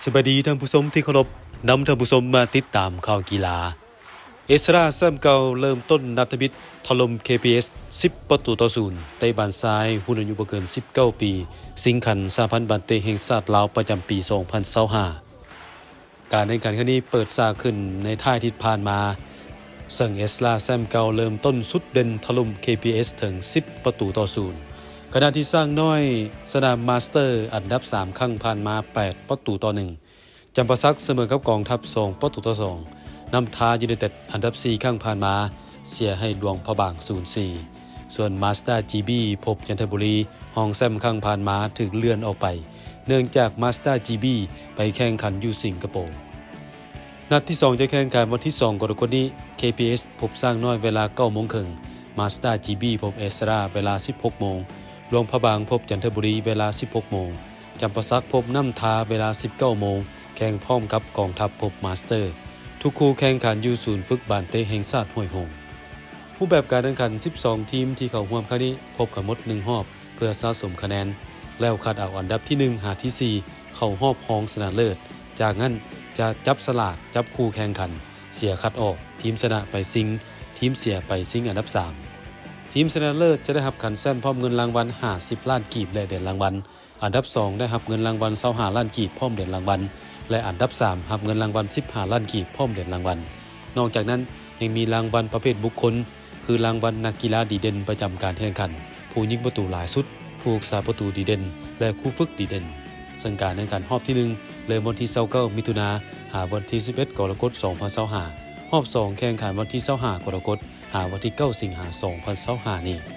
ສະບາຍດີທ່ານຜູ້ຊົມທີ່ເຄົາລົບ, ນຳທ່ານຜູ້ຊົມມາຕິດຕາມຂ່າວກິລາ. ເອສລາແຊ້ມເກົ່າເລີ່ມຕົ້ນນັດທຳອິດຖະຫຼົ່ມ ເຄ ພີ ເອສ ສິບປະຕູຕໍ່ສູນ ເຕະບານຊາຍຮຸ່ນອາຍຸບໍ່ເກີນສິບເກົ້າປີ ຊິງຂັນສະຫະພັນບານເຕະແຫ່ງຊາດລາວປະຈຳປີສອງພັນຊາວຫ້າ. ການແຂ່ງຂັນຄັ້ງນີ້ເປີດສາກຂຶ້ນໃນທ້າຍທິດຜ່ານມາ, ເຊິ່ງເອສລາແຊ້ມເກົ່າເລີ່ມຕົ້ນສຸດເດັ່ນຖະຫຼົ່ມ ເຄ ພີ ເອສ ເຖິງສິບປະຕູຕໍ່ສູນ ຂະນະທີ່ຊ້າງນ້ອຍຊະນະມາສເຕີອັນດັບສາມຄັ້ງຜ່ານມາແປດປະຕູຕໍ່ໜຶ່ງ, ຈຳປາສັກສະເໝີກັບກອງທັບສອງປະຕູຕໍ່ສອງ, ນ້ຳທາຢູໄນເຕັດອັນດັບສີ່ຄັ້ງຜ່ານມາເສຍໃຫ້ຫຼວງພະບາງສູນສີ່, ສ່ວນມາສເຕີ ຈີ ບີ ພົບຈັນທະບູລີ ຮອງແຊ້ມຄັ້ງຜ່ານມາຖືກເລື່ອນອອກໄປ ເນື່ອງຈາກມາສເຕີ ຈີ ບີ ໄປແຂ່ງຂັນຢູ່ສິງກະໂປ. ນັດທີສອງຈະແຂ່ງຂັນວັນທີສອງກໍລະກົດນີ້, ເຄ ພີ ເອສ ພົບຊ້າງນ້ອຍເວລາເກົ້າໂມງເຄິ່ງ, ມາສເຕີ ຈີ ບີ ພົບເອສລາເວລາສິບຫົກໂມງ, ຫຼວງພະບາງພົບຈັນທະບູລີເວລາສິບຫົກໂມງ, ຈຳປາສັກພົບນ້ຳທາເວລາສິບເກົ້າໂມງ ແຂ່ງພ້ອມກັບກອງທັບພົບມາສເຕີ. ທຸກຄູ່ແຂ່ງຂັນຢູ່ສູນຝຶກບານເຕະແຫ່ງຊາດຫ້ວຍໂຮງ. ຮູບແບບການແຂ່ງຂັນສິບສອງທີມທີ່ເຂົ້າຮ່ວມຄັ້ງນີ້ ພົບກັນໝົດໜຶ່ງຮອບ ເພື່ອສະສົມຄະແນນ ແລ້ວຄັດເອົາອັນດັບທີໜຶ່ງຫາທີສີ່ເຂົ້າຮອບຮອງຊະນະເລີດ. ຈາກນັ້ນຈະຈັບສະຫຼາກຈັບຄູ່ແຂ່ງຂັນ, ເສຍຄັດອອກ, ທີມຊະນະໄປຊິງ, ທີມເສຍໄປຊິງອັນດັບສາມ. ທີມຊະນະເລີດຈະໄດ້ຮັບຂັນແຊ້ມພ້ອມເງິນລາງວັນຫ້າສິບລ້ານກີບ ແລະ ຫຼຽນລາງວັນ. ອັນດັບສອງໄດ້ຮັບເງິນລາງວັນຊາວຫ້າລ້ານກີບ ພ້ອມຫຼຽນລາງວັນ ແລະ ອັນດັບສາມຮັບເງິນລາງວັນສິບຫ້າລ້ານກີບ ພ້ອມຫຼຽນລາງວັນ. ນອກຈາກນັ້ນຍັງມີລາງວັນປະເພດບຸກຄົນ ຄືລາງວັນນັກກິລາດີເດັ່ນປະຈຳການແຂ່ງຂັນ, ຜູ້ຍິງປະຕູຫຼາຍສຸດ, ຜູ້ຮັກສາປະຕູດີເດັ່ນ ແລະ ຄູຝຶກດີເດັ່ນ. ເຊິ່ງການແຂ່ງຂັນຮອບທີໜຶ່ງເລີ່ມວັນທີຊາວເກົ້າມິຖຸນາ ຫາວັນທີສິບເອັດກໍລະກົດສອງພັນຊາວຫ້າ, ຮອບສອງແຂ່ງຂັນວັນທີຊາວຫ້າກໍລະກົດ ຫາວັນທີເກົ້າສິງຫາສອງພັນຊາວຫ້ານີ້.